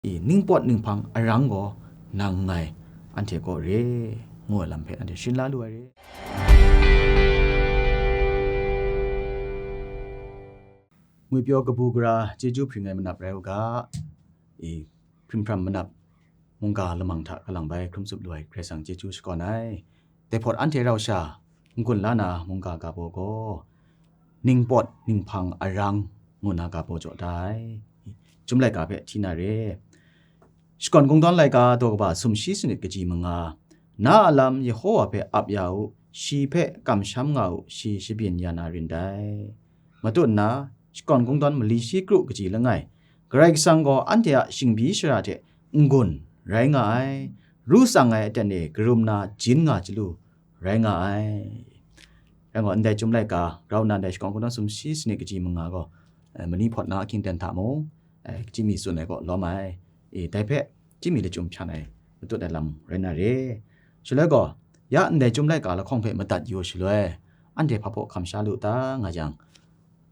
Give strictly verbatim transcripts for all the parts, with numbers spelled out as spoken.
i, ningpawt ninghpang arang gaw nang nngai, anhte kaw re, ngu ai lam hpe anhte shing la lu ai re. Ngwipyaw kabu gara chyeju hpring ai manap rai u ga, i, hpring hpram manap mungga lamang hta kalang bai hkrum tsup lu ai Karai Kasang chyeju shakawn ai. Dai hpawt anhte rau sha n-gun la na mungga ga baw gaw, ningpawt ninghpang arang ngu na ga baw jaw da ai. Chyum laika hpe hti na re. Shakawn Kungdawn laika daw kaba sumshi sanit kaji manga, na a lam Yehowa hpe ap ya u, shi hpe kamsham nga u, shi shabyin ya na rin dai. Matut nna, Shakawn Kungdawn mali shi kru kaji langai, Karai Kasang gaw anhte a shingbyi shara hte n-gun rai nga ai, ru tsang ai aten e karum na jin nga chyalu rai nga ai. Rai gaw, ndai Chyum laika, grau nna ndai Shakawn Kungdawn sumshi sanit kaji manga gaw, eh, mani hpawt na ahkying ten hta mung, eh, chyami tsun ai kaw lawm ai. E, dai hpe chyami lachyum hpyan ai matut ai lam rai na re. Shaloi gaw, ya ndai Chyum laika lahkawng hpe madat yu shaloi, anhte hpa hpaw hkam sha lu ta nga yang,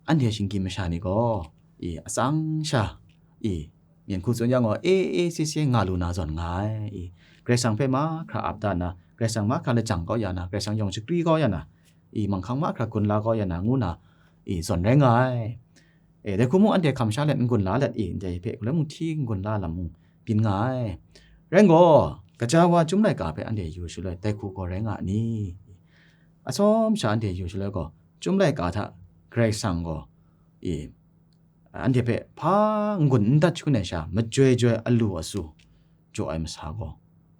anhte shinggyim masha ni gaw, i, atsang sha, i, myen hku tsun yang gaw, e, e, se, se nga lu na zawn nga ai, i, Karai Kasang hpe mahkra ap da nna, Karai Kasang mahkra lajang kau ya na, Karai Kasang yawng shakri kau ya na, i, manghkang mahkra gun la kau ya na, ngu na, i, zawn rai nga ai. E, dai hku mung anhte hkam sha let n-gun la let, i, ndai hpe galoi mung hti n-gun la lam mung byin nga ai. Rai gaw, gaja wa Chyum laika hpe anhte yu shaloi, dai hku gaw rai nga a ni? Atsawm sha anhte yu shaloi gaw, Chyum laika hta Karai Kasang gaw, i, anhte hpe hpa n-gun n dat shangun ai sha, majoi joi alu asu jaw ai masa gaw,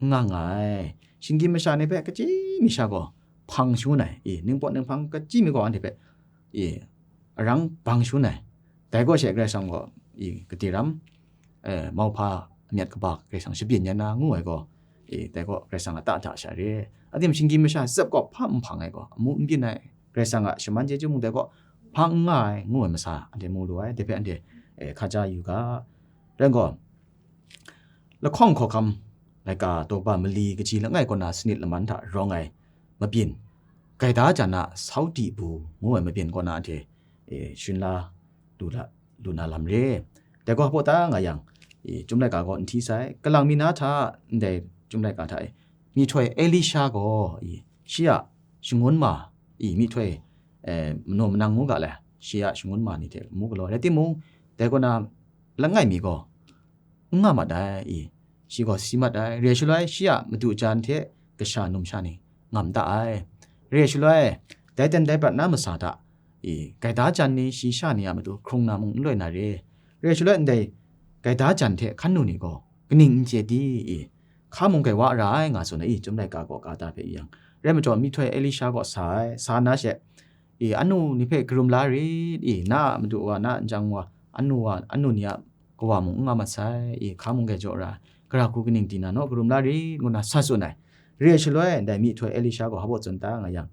n nga nga ai. Shinggyim masha ni hpe kachyi mi sha gaw, hpang shangun ai, i, ningpawt ninghpang kachyi mi gaw anhte hpe, i, arang bang shangun ai. Dai gaw she Karai Kasang gaw, i, gade ram, eh, mauhpa amyat kaba Karai Kasang shabyin yan na ngu ai gaw, i, dai gaw Karai Kasang a ta hta sha re. Adim shinggyim masha zep gaw hpa n hpang ai gaw, amu n byin ai, Karai Kasang a shaman chyeju mung dai gaw hpa n nga ai, ngu ai masa, anhte mu lu ai, dai hpe anhte, eh, hkaja yu ga. Rai gaw, lahkawng hkawhkam laika daw kaba mali kaji langai kaw na sanit laman hta rawng ai mabyin, gaida jan a sau di bu ngu ai mabyin kaw na hte, e, shing la lu la, lu na lam re. Dai gaw hpaw ta nga yang, e, Chyum laika gaw n hti sai, kalang mi na hta ndai Chyum laika hta e, myihtoi Elisha gaw, e, shi a shangun ma, e, myihtoi, e, manaw manang ngu ga le, shi a shangun ma ni hte mu galaw, rai timung, dai kaw na langai mi gaw, n nga mat ai, i, shi gaw si mat ai, re ai shaloi shi a madu jan hte kasha numsha ni ngam da ai. Re ai shaloi, dai ten dai prat na masa hta, i, gaida jan ni shi sha ni a matu hkrung na mung n loi na re. Re ai shaloi ndai gaida jan hte hkan nu ni gaw kaning n chye di, i, hka mung gai wa ra ai nga tsun ai, i, Chyum laika gaw ka ta hpe i yang. Rai majaw, myihtoi Elisha gaw sa ai, sa na she, i, anu ni hpe karum la rit, i, na a madu wa, na a njang wa, anu wa, anu ni a kawa mung n nga mat sai, i, hka mung gai jaw ra, gara hku kaning di na naw karum la rit, ngu na sa tsun ai. Re ai shaloi, ndai myihtoi Elisha gaw hpa baw tsun ta nga yang,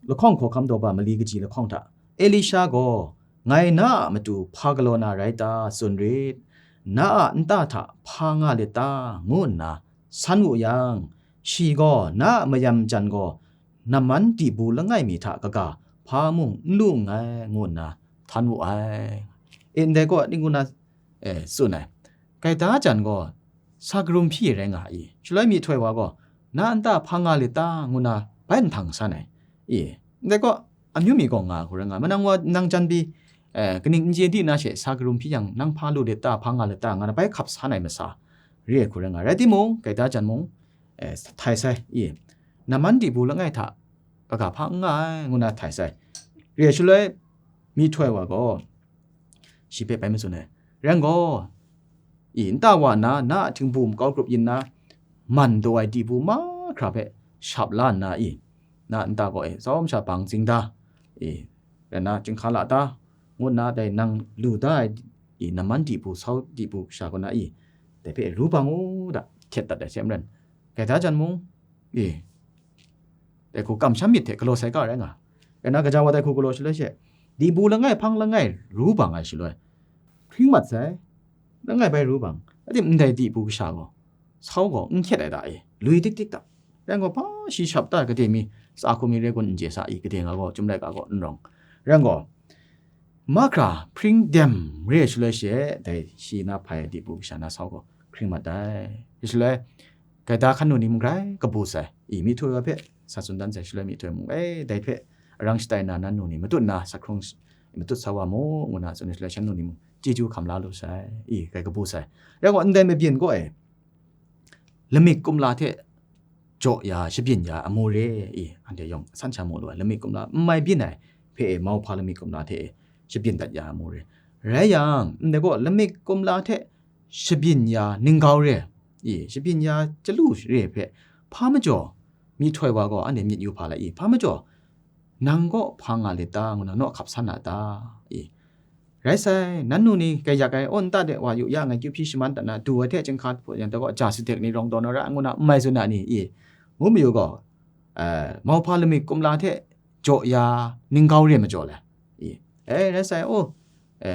lahkawng hkawhkam daw ba mali kaji lahkawng hta, Elisha gaw, "Ngai na a matu hpa galaw na rai ta, tsun rit, na a nta hta hpa nga lit ta?" ngu nna san wu yang, shi gaw, "Na a mayam jan gaw naman di bu langai mi hta kaga hpa mung n lu nngai," ngu nna htan wu ai. E, ndai gaw ning ngu na, e, tsun ai. Gaida jan gaw sa karum hpyi rai nga i? Shaloi myihtoi wa gaw, "Na nta hpa nga lit ta?" ngu na bai nhtang san ai. I, ndai gaw amyu mi gaw nga hku rai nga, manang wa nang jan pyi, e, kaning n chye di na she sa karum hpyi yang, "Nang hpa lu lit ta, hpa nga lit ta?" nga na bai hkap san ai masa re ai hku rai nga. Rai timung, gaida jan mung, e, htai sai, i, naman di bu langai hta kaga hpa n nga ai, ngu na htai sai. Re ai shaloi, myihtoi wa gaw, shi hpe bai matsun ai. Rai gaw, i, nta wa nna, na a htingbu makau grup yin na, man daw ai di bu mahkra hpe shap la nna, i, na nta gaw, e, tsawm sha bang zing da, i, rai nna, chyinghka la da, ngu nna, dai nang lu da ai, i, naman di bu, sau di bu sha kaw na, i, dai hpe ru bang u da, htet dat ai hte maren, gaida jan mung, i, dai hku kamsham myit hte galaw sai ga rai nga. Rai nna, gaja wa dai hku galaw shaloi she, di bu langai hpang langai ru bang ai shaloi, hpring mat sai, langai bai ru bang, adim ndai di bu kasha gaw, sau gaw n hkyet ai da e, lui dik dik da. Rai gaw, hpa shi shap ta gade mi, sa hku mi re gun n chye sa i, gade nga gaw, Chyum laika gaw n rawng. Rai gaw, Mahkra hpring dem re shaloi she, dai shi na hpai ai dibu kasha na sau gaw hkring mat ai. Shaloi, gaida hkan nu ni mung grai kabu sai, i myihtoi wa hpe sa tsun dan sai, shaloi myihtoi mung, e, dai hpe arang shatai na nan nu ni matut na, sa hkrung sh-, matut sa wa mu, ngu na tsun ai shaloi, shan nu ni mung chyeju hkam la lu sai, i, grai kabu sai. Rai gaw, ndai mabyin gaw e, lamik kumla hte jaw ya, shabyin ya amu re, i, anhte yawng san sha mu lu ai, lamik kumla n mai byin ai hpe e, mauhpa lamik kumla hte e, shabyin dat ya amu re. Rai yang, ndai gaw lamik kumla hte shabyin ya ningkau re, i, shabyin ya chyalu re hpe, hpa majaw myihtoi wa gaw anhte myit yu hpa lai i, hpa majaw nang kaw hpa nga lit ta, ngu na naw hkap san a ta? I, rai sai, nan nu ni kaiyak ai, aw, nta de wa yu ya, ngai kyu hpyi shaman dat na, du ai hte chyinghka hput yang, dai gaw ja sadek ni rawng daw na ra, ngu na n mai tsun a ni? I, ngu mayu gaw, eh, mauhpa lamik kumla hte jaw ya ningkau re majaw le? I, e, rai sai, aw, e,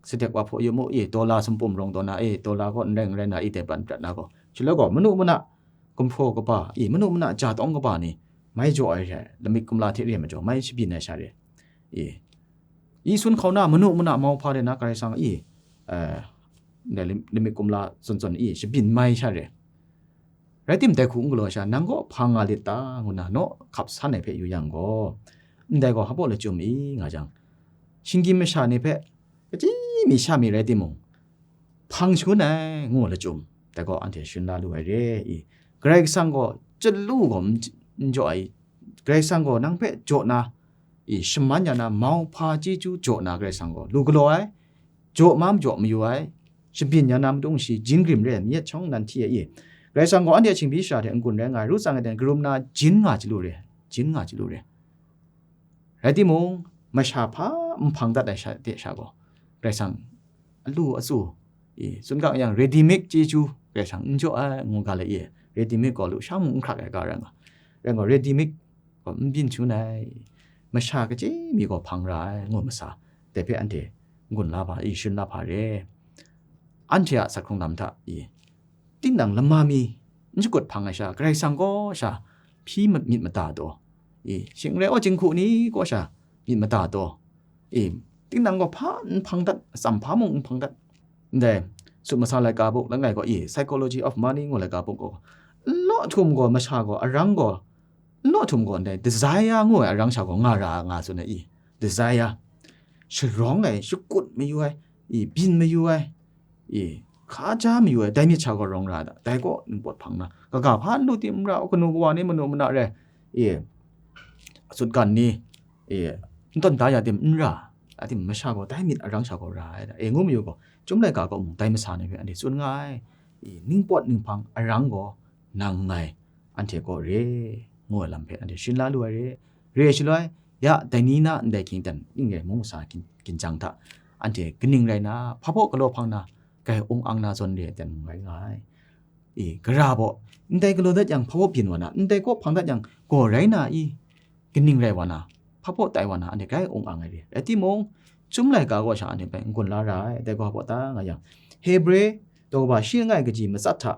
sadek wa hpaw yu mu, i, dollar sumpum rawng daw na, i, dollar gaw n rai n rai na, i, dai ban prat na gaw, shaloi gaw, manu mana gumhpraw kaba, i, manu mana ja tawng kaba ni mai jaw ai hte, lamik kumla hte re majaw, mai shabyin ai sha re. I, i sun hkau na, manu mana mauhpa de na, Karai Kasang, i, eh, ndai lam-, lamik kumla zawn zawn, i, shabyin mai sha re. Rai tim, dai hku n galaw sha, nang kaw hpa nga lit ta, ngu na naw hkap san ai hpe yu yang gaw, ndai gaw hpa baw lachyum i nga jang, shinggyim masha ni hpe, kachyi mi sha mi rai timung, hpang shangun ai, ngu lachyum, dai gaw anhte sharin la lu ai re i. Karai Kasang gaw chyalu gaw n, n jaw ai, Karai Kasang gaw nang hpe jaw na, i, shaman ya na, mauhpa chyeju jaw na Karai Kasang gaw lu galaw ai, jaw ma majaw mayu ai, shabyin ya na madung shi, jin grim re ai, myit shawng nan hti ai i. Karai Kasang gaw anhte a hpyi sara hte n-gun rai nga ai, ru tsang ai ten, karum na jin nga chyalu re, jin nga chyalu re. Rai timung, masha hpa n hpang dat ai sha, de sha gaw, Karai Kasang alu atsu, i, tsun ga yang, ready made chyeju Karai Kasang n jaw ai, ngu ga le i, ready made gaw lusha mung n hkrak ai ga rai nga. Rai gaw, ready made gaw n byin shangun ai, masha kachyi mi gaw hpang ra ai, ngu masa, dai hpe anhte n-gun la hpa, i, sharin la hpa re. Anhte a sa hkrung lam hta, i, tinang lama mi n shakut hpang ai sha, Karai Kasang kaw sha hpyi ma-, myit mada taw, i, shing n rai, aw, jinghku ni kaw sha myit mada taw, i, tinang gaw hpa n hpang dat, atsam hpa mung n hpang dat. Ndai, Sut Masa laika buk langai gaw, i, Psychology of Money ngu laika buk gaw, nlaw htum gaw, masha gaw, arang gaw, nlaw htum gaw, ndai desire ngu ai arang sha gaw nga ra nga tsun ai i, desire, sharawng ai, shakut mayu ai, i, byin mayu ai, i, hka ja mayu ai, dai myit sha gaw rawng ra ai da, dai kaw ningpawt hpang na, kaga hpa n lu tim n ra, kanu kawa ni manu mana re, i, sutgan ni, i, n tawn da ya tim n ra, a tim masha gaw dai myit arang sha gaw ra ai da, e, ngu mayu gaw, Chyum laika kaw mung dai masa ni hpe anhte tsun nga ai, i, ningpawt ninghpang arang gaw nang nngai, anhte kaw re, ngu ai lam hpe anhte sharin la lu ai re. Re ai shaloi, ya, dai ni na ndai hkying ten ning rai mung masa gin-, ginjang hta, anhte kaning rai na, hpa baw galaw hpang na, grai ung ang na zawn re ai ten mung rai nga ai. I, gara baw, ndai galaw dat yang hpa baw byin wa na, ndai kaw hpang dat yang gaw rai na i, kaning rai wa na, hpa baw tai wa na, anhte grai ung ang ai re. Rai timung, Chyum laika kaw sha anhte hpe n-gun la ra ai, dai gaw hpa baw ta nga yang, Hebre daw kaba shi langai kaji matsat hta,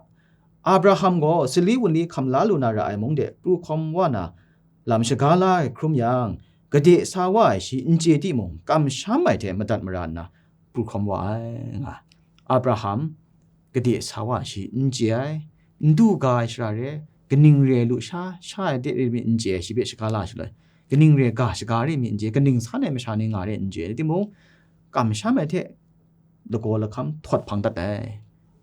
Abraham gaw sali wunli hkam la lu na ra ai mung de pru hkawm wa na, lam shaga la ai hkrum yang, gade sa wa ai shi n chye timung, kamsham ai hte madat mara nna pru hkawm wa ai, nga. Abraham gade sa wa ai shi n chye ai, n du ga ai shara re, kaning re ai lusha, sha ai de re mi n chye ai, shi hpe shaga la shaloi, kaning re ga shaga re mi n chye, kaning san ai masha ni nga re n chye ai, timung, kamsham ai hte lagaw lahkam htawt hpang dat ai,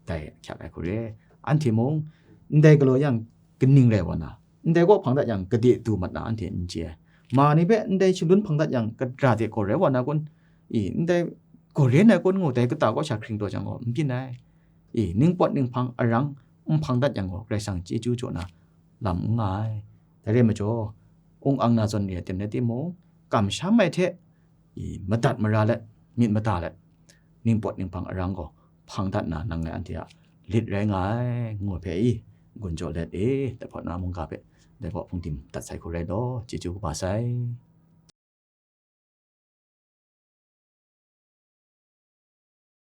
dai ahkyak ai hku re. Anhte mung, ndai galaw yang kaning rai wa na, ndai kaw hpang dat yang gade du mat na anhte n chye ai. Ma ni hpe ndai shalun hpang dat yang kadra de gaw rai wa na kun? I, ndai gaw rai na kun ngu, dai kata kaw sha hkring taw jang gaw n byin ai. I, ningpawt ninghpang arang n hpang dat yang gaw, Karai Kasang chyeju jaw na lam n nga ai. Dai re ai majaw, ung ang na zawn re ai tim rai timung, kamsham ai hte, i, madat mara let, myit mada let, ningpawt ninghpang arang gaw hpang dat na nang ngai anhte a lit rai nga ai, ngu ai hpe i, gun jaw let e, dai hpawt na mungga hpe, dai hpawt hpungdim dat sai hku rai law, chyeju kaba sai.